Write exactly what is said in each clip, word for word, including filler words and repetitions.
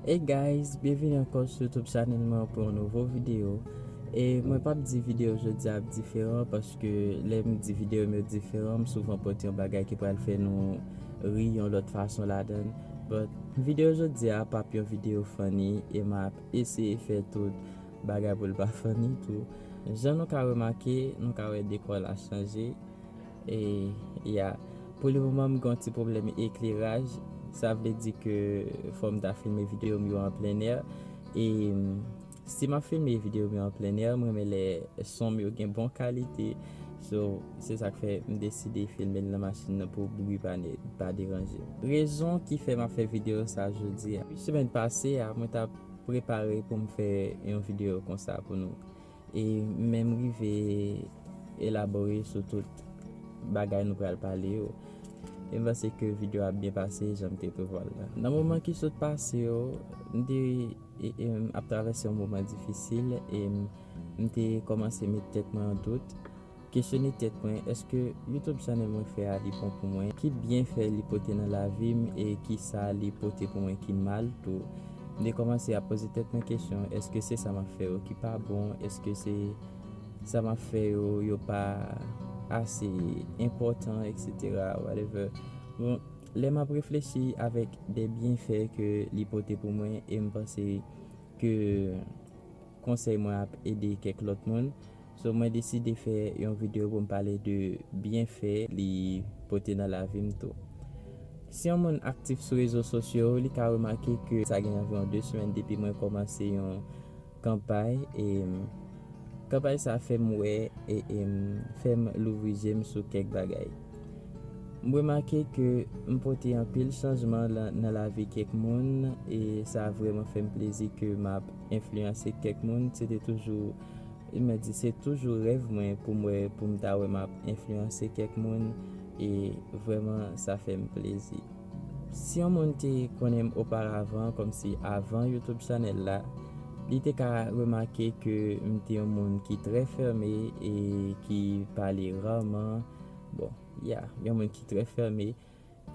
Hey guys, byenvini ankò sou YouTube channel mwen pou yon nouvo videyo. E mwen p ap di videyo jodi a ap diferan, paske lè m di videyo m yo diferan, m souvan pote yon bagay ki pral fè nou ri yon lòt fason ladan l. But videyo jodi a p ap yon videyo funny, e m ap eseye fè tout bagay pou l pa funny tou. Jan nou ka remake, nou ka wè dekò la chanje. E, ya, pou le moman, m gen yon ti pwoblèm ekleraj. Sa vle di ke fò m ta filme videyo m yo an plen è. E, si m ap filme videyo m yo an plen è, m renmen lè son m yo gen bon kalite. So, se sa k fè m deside filme l nan machin nan pou bri pa ne, pa deranje m. Rezon ki fè m ap fè videyo sa jodi a. Semèn pase a, mwen t ap prepare pou m fè yon videyo konsa pou nou. E m menm rive elabore sou tout bagay nou pral pale yo. E m panse ke videyo a ap byen pase jan m te prevwa l la. Nan moman ki sot pase yo, m te e, e, m ap travèse yon moman difisil e m, m te kòmanse met tèt mwen an dout. Kesyone tèt mwen, èske YouTube channel mwen fè a li bon pou mwen? Ki byenfè li pote nan lavi m e ki sa li pote pou mwen ki mal tou? M te kòmanse ap poze tèt mwen kesyon, èske se sa m ap fè yo ki pa bon? Èske se sa m ap fè yo, yo pa ase enpòtan, et cetera, whatever. Bon, lè m ap reflechi avèk de byenfè ke li pote pou mwen, e m panse ke konsèy mwen ap ede kèk lòt moun. So, mwen deside fè yon videyo pou m pale de byenfè li pote nan lavi m tou. Si yon moun aktif sou rezo sosyo, li ka remake ke sa gen anviwon de semèn depi mwen kòmanse yon kanpay, e kanpay sa fè m wè e, e fè m louvri je m sou kèk bagay. M remake ke m pote anpil chanjman lan, nan lavi kèk moun, e sa vrèman fè m plezi ke m ap enfliyanse kèk moun. Se te toujou, mwen di, se toujou rèv mwen pou m wè, pou m ta wè m ap enfliyanse kèk moun, e vrèman, sa fè m plezi. Si yon moun te konnen m oparavan, kòmsi avan YouTube channel la, li te ka remake ke m te yon moun ki trè fèmen e ki pale raman. Bon, ya, yon moun ki trè fèmen.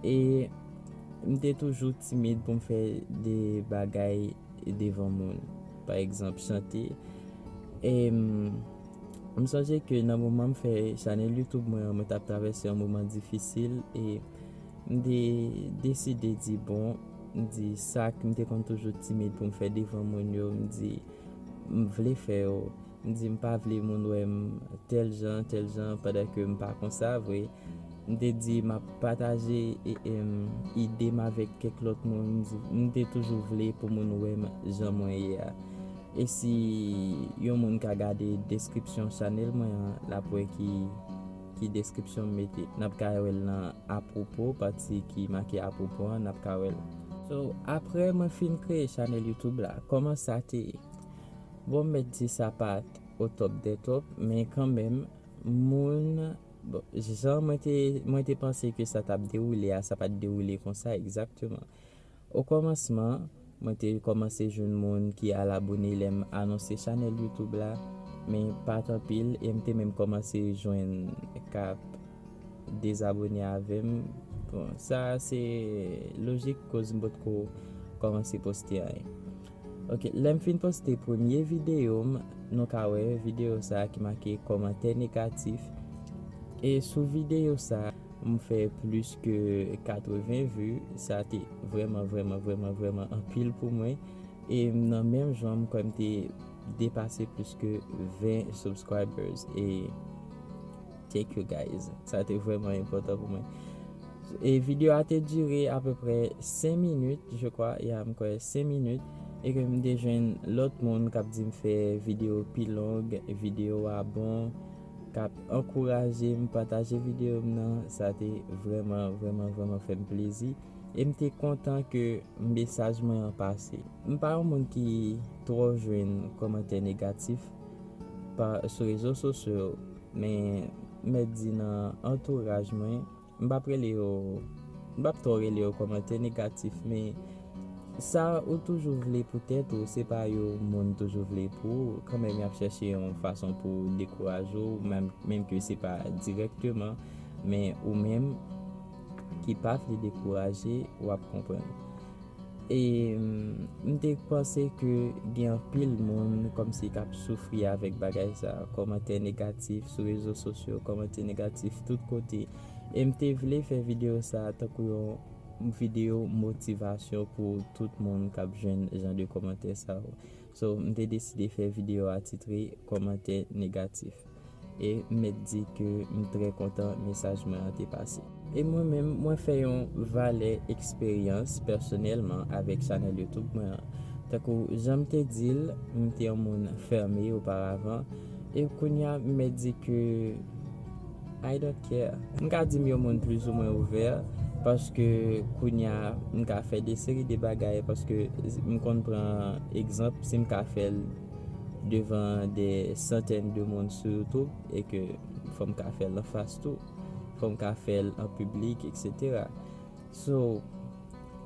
E m te toujou timid pou m fè de bagay devan moun. Pa egzanp, chante. E m, m sonje ke nan moman m fè chanèl YouTube mwen an, mwen t ap travèse yon moman difisil e m te deside di, bon, m di sa k m te konn toujou timid pou m fè devan moun yo, m di m vle fè yo. M di m pa vle moun wè m tèl jan, tèl jan, pandan ke m pa konsa vre. M te di m ap pataje, e, em, ide m avèk kèk lòt moun. M di, m te toujou vle pou moun wè m jan mwen ye a. E si yon moun ka gade deskripsyon chanèl mwen an, l ap wè ki, ki deskripsyon m mete. N ap ka wè l nan apwopo, pati ki make apwopo an, n ap ka wè l. So, apre mwen fin kreye chanèl YouTube la, kòman sa te ye? Bon, m mèt di sa pa t o top de top, men kanmenm, moun, bon, jan mwen te, mwen te panse ke sa t ap dewoule a, sa pa t dewoule konsa egzakteman. Okòmansman, mwen te kòmanse jwenn moun ki al abone lè m anonse chanèl YouTube la, men pa t anpil, e m te menm kòmanse jwenn k ap dezabone avè m. Bon, sa se lojik koz m potko kòmanse poste anyen. Ok, lè m fin poste premye videyo m, nou ka wè videyo sa ki make kòmantè negatif. E sou videyo sa, m fè plis ke katreven vi. Sa te vrèman, vrèman, vrèman, vrèman anpil pou mwen. E nan menm jan, m kwè m te depase plis ke ven subscribers. E thank you guys. Sa te vrèman enpòtan pou mwen. E videyo a te dire apeprè senk minit, je crois, ya, m kwè senk minit. E ke m te jwenn lòt moun k ap di m fè videyo pi long, videyo a bon, k ap ankouraje m pataje videyo m nan. Sa te vrèman, vrèman, vrèman fè m plezi. E m te kontan ke mesaj mwen an pase. M pa yon moun ki twò jwenn kòmantè negatif pa, sou rezo sosyo, men m mèt di nan antouraj mwen, m p ap rele yo, m p ap twò rele yo kòmantè negatif, men sa ou toujou vle pou tèt ou, se pa yo moun toujou vle pou ou. Kanmenm, y ap chèche yon fason pou dekouraje w, menm, menm ke se pa dirèkteman, men ou menm ki pa vle dekouraje, w ap konprann. E m te panse ke gen anpil moun kòmsi k ap soufri avèk bagay sa, kòmantè negatif sou rezo sosyo, kòmantè negatif tout kote. E m te vle fè videyo sa tankou yon videyo motivasyon pou tout moun k ap jwenn jan de kòmantè sa yo. So, m te deside fè videyo a titre kòmantè negatif. E m mèt di ke m trè kontan mesaj mwen an te pase. E mwen menm, mwen fè yon valè eksperyans pèsonèlman avèk chanèl YouTube mwen an. Tankou jan m te di l, m te yon moun fèmen oparavan. E kounye a, m mèt di ke I don't care. M ka di m yon moun plizoumwen ouvè, paske kounye a, m ka fè de seri de bagay, paske m konn pran egzanp, si m ka fè l devan de santèn de moun sou YouTube, e ke fò m ka fè l anfas tou, fò m ka fè l an piblik, etsetera. So,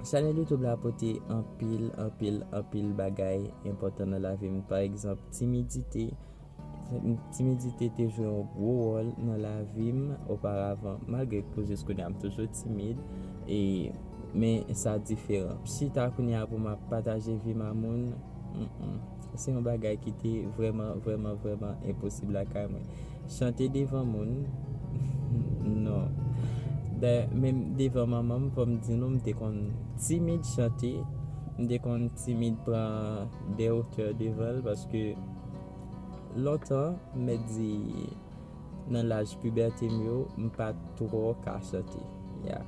chanèl YouTube la pote anpil, anpil, anpil bagay enpòtan nan lavi m. Pa egzanp, timidite. Timidite te jwe yon gwo wòl nan lavi m oparavan, malgre ke pou jis kounye a m toujou timid, e, men sa diferan. Chita kounye a pou m ap pataje vi m a moun, mm, mm, se yon bagay ki te vrèman, vrèman, vrèman enposib lakay mwen. Chante devan moun, non. Dayè, menm devan manman m, fò m di nou, m te konn timid chante, m te konn timid pran de wotè devan l, paske lontan, m mèt di, nan laj pibète m yo, m pa t twò ka chante. Ya.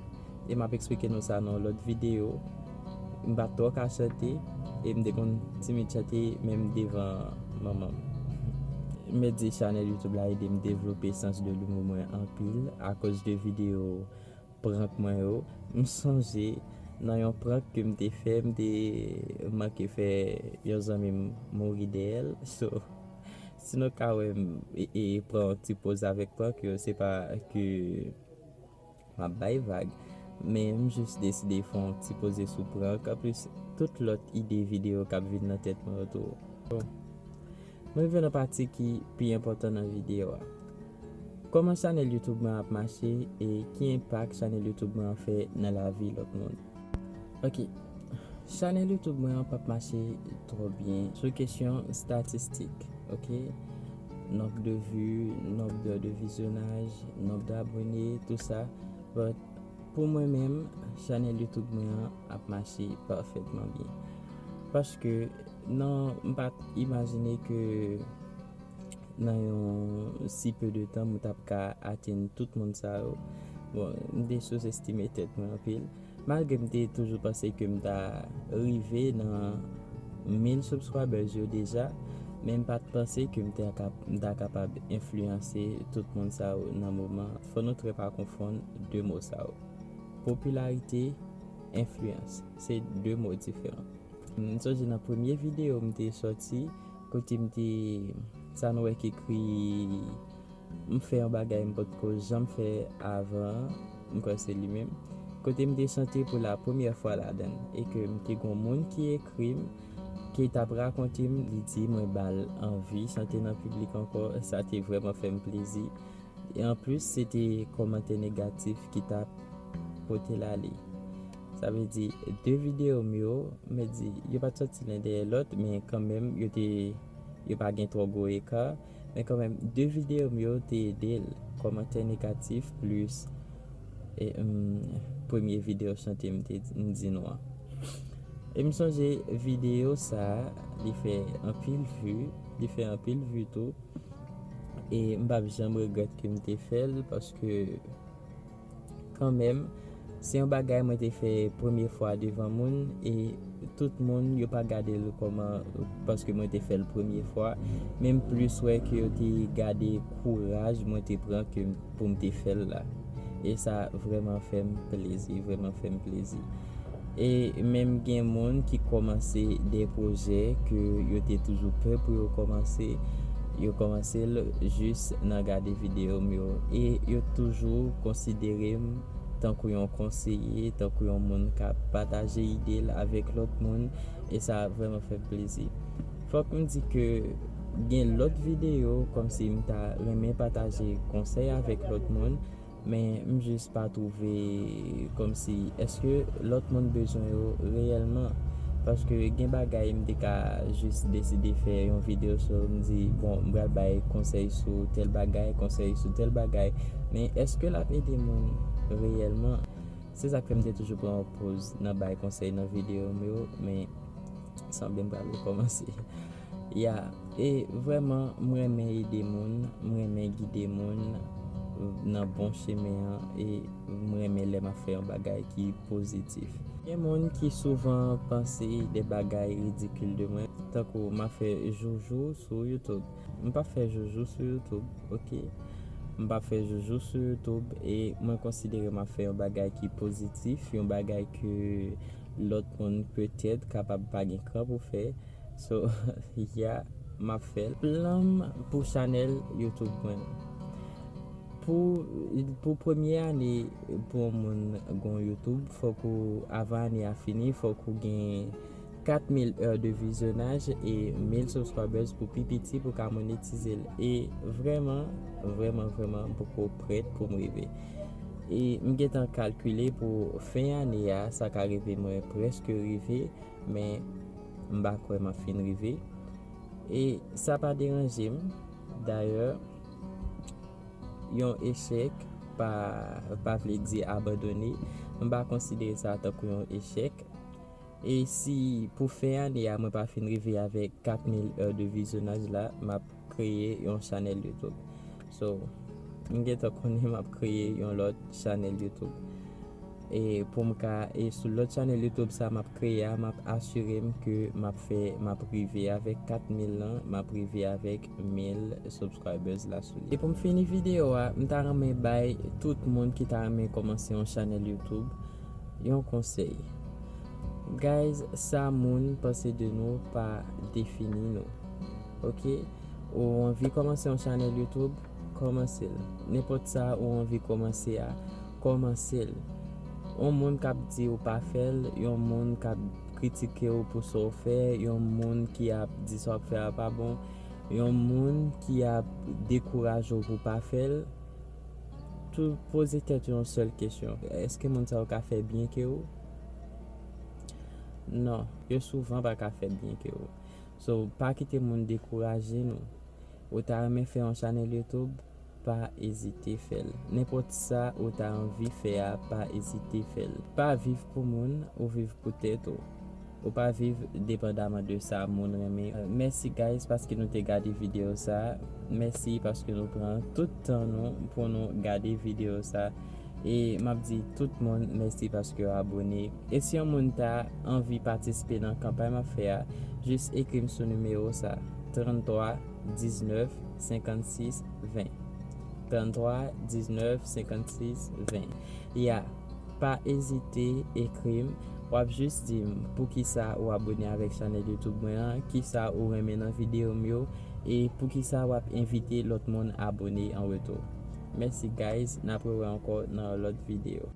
E m ap eksplike nou sa nan yon lòt videyo. M pa t twò ka chante, e m te konn timid chante menm devan manman m. M mèt di chanèl YouTube la ede m devlope sans de l'humour mwen anpil akoz de videyo prank mwen yo. M sonje nan yon prank ke m te fè, m te manke fè yon zanmi m mouri dèyè l. So, si nou ka wè m e, e pran yon ti poz avèk prank yo, se pa ke m ap bay vag, men m jis deside fè yon ti poze sou prank. Anplis, tout lòt ide videyo k ap vin nan tèt mwen yo tou. Bon, mwen rive nan pati ki pi enpòtan nan videyo a. Kòman chanèl YouTube mwen ap mache e ki enpak chanèl YouTube mwen an fè nan lavi lòt moun? Ok, chanèl YouTube mwen an p ap mache twò byen sou kesyon estatistik, ok? Nonb de vi, nonb de, de vizyonaj, nonb de abone, tou sa. But, pou mwen menm, chanèl YouTube mwen an ap mache pafètman byen. Paske, nan, m pa t imajine ke nan yon si peu de tan, mwen t ap ka atenn tout moun sa yo. Bon, m te souzestime tèt mwen anpil. Malgre m te toujou panse ke m ta rive nan mil subscribers yo deja, men m pa t panse ke m te ka, m ta kapab enfliyanse tout moun sa yo nan moman. Fò nou trè pa konfonn de mo sa yo. Popilarite, enfliyans, se de mo diferan. M sonje nan premye videyo m te sòti, kote m te, sa nou wè ki ekri, m fè yon bagay m potko janm fè avan, m kwè se li menm. Kote m te chante pou la premyè fwa ladan l, e ke m te gon moun ki ekri m, ki t ap rakonte m, li di mwen ba l anvi chante nan piblik ankò, sa te vrèman fè m plezi. E anplis, se te kòmantè negatif ki t ap pote l ale. Sa vle di, de videyo m yo, m di, yo pa t sòti len dèyè lòt, men kanmenm, yo te, yo pa gen twò gwo eka, men kanmenm, de videyo m yo te ede l. Kòmantè negatif plis, e, mm, premye videyo chante m te di, m di nou an. E m sonje videyo sa, li fè anpil vi, li fè anpil vi tou. E m p ap janm regrèt ke m te fè l, paske kanmenm, se yon bagay mwen te fè premye fwa devan moun, e tout moun, yo pa gade l kòman, paske mwen te fè l premye fwa, men m plis wè ke yo te gade kouraj mwen te pran ke m, pou m te fè l la. E sa vrèman fè m plezi, vrèman fè m plezi. E menm gen moun ki kòmanse de pwojè ke yo te toujou pè pou yo kòmanse, yo kòmanse l jis nan gade videyo m yo. E yo toujou konsidere m tankou yon konseye, tankou yon moun k ap pataje ide l avèk lòt moun, e sa vrèman fè m plezi. Fòk m di ke gen lòt videyo kòmsi m ta renmen pataje konsèy avèk lòt moun, men m jis pa twouve kòmsi èske lòt moun bezwen yo reyèlman. Paske gen bagay m te ka jis deside fè yon videyo sou, m di, bon, m pral bay konsèy sou tèl bagay, konsèy sou tèl bagay. Men èske l ap ede moun reyèlman? Se sa k fè m te toujou pran yon poz nan bay konsèy nan videyo m yo, men sanble m pral rekòmanse. Ya, e vrèman, m renmen ede moun, m renmen gide moun nan bon chemen an, e m renmen lè m ap fè yon bagay ki pozitif. Gen moun ki souvan panse de bagay ridikil de mwen, tankou m ap fè joujou sou YouTube. M p ap fè joujou sou YouTube, oke? M p ap fè joujou sou YouTube, e mwen konsidere m ap fè yon bagay ki pozitif, yon bagay ke lòt moun petèt kapab pa gen kran pou fè. So, ya, m ap fè l. Plan m pou chanèl YouTube mwen. Pou, pou premye ane pou yon moun gen yon YouTube, fòk ou, avan ane a fini, fòk ou gen kat mil è de vizyonaj e mil subscribers pou pi piti pou ka monetize l. E vrèman, vrèman, vrèman, m poko prèt pou m rive. E m gentan kalkile pou fen ane a, sa ka rive mwen prèske rive, men m pa kwè m ap fin rive. E sa pa deranje m. Dayè, yon echèk pa, pa vle di abandone. M pa konsidere sa tankou yon echèk. E si pou fen ane a, mwen pa fin rive avèk kat mil è de vizyonaj la, m ap kreye yon chanèl YouTube. So, m gentan konnen m ap kreye yon lòt chanèl YouTube. E pou m ka, e sou lòt chanèl YouTube sa m ap kreye a, m ap asire m ke m ap fè, m ap rive avèk kat mil lan, m ap rive avèk mil subscribers la sou li. E pou m fini videyo a, m ta renmen bay tout moun ki ta renmen kòmanse yon chanèl YouTube yon konsèy. Guys, sa moun panse de nou pa defini nou. Oke? Ou anvi kòmanse yon chanèl YouTube, kòmanse l. Nenpòt sa ou anvi kòmanse a, kòmanse l. Yon moun k ap di ou pa fè l, yon moun k ap kritike w pou sa w fè, yon moun ki ap di sa w ap fè a pa bon, yon moun ki ap dekouraje w pou pa fè l, tou poze tèt ou yon sèl kesyon. Èske moun sa yo ka fè byen ke ou? Non, yo souvan pa ka fè byen ke ou. So, pa kite moun dekouraje nou. Ou ta renmen fè yon chanèl YouTube? Pa ezite fè l. Nenpòt sa ou ta anvi fè a, pa ezite fè l. Pa viv pou moun, ou viv pou tèt ou. Ou pa viv depandaman de sa moun renmen. Mèsi, guys, paske nou te gade videyo sa. Mèsi paske nou pran tout tan nou pou nou gade videyo sa. E m ap di tout moun mèsi paske yo abone. E si yon moun ta anvi patisipe nan kanpay m ap fè a, jis ekri m sou nimewo sa, tranntwa diznèf senkannsis ven. Tranntwa diznèf senkannsis ven. Ya, pa ezite ekri m. W ap jis di m poukisa ou abone avèk chanèl YouTube mwen an, kisa ou renmen nan videyo m yo, e poukisa w ap envite lòt moun abone an retou. Mèsi, guys, n ap rewè ankò nan yon lòt videyo.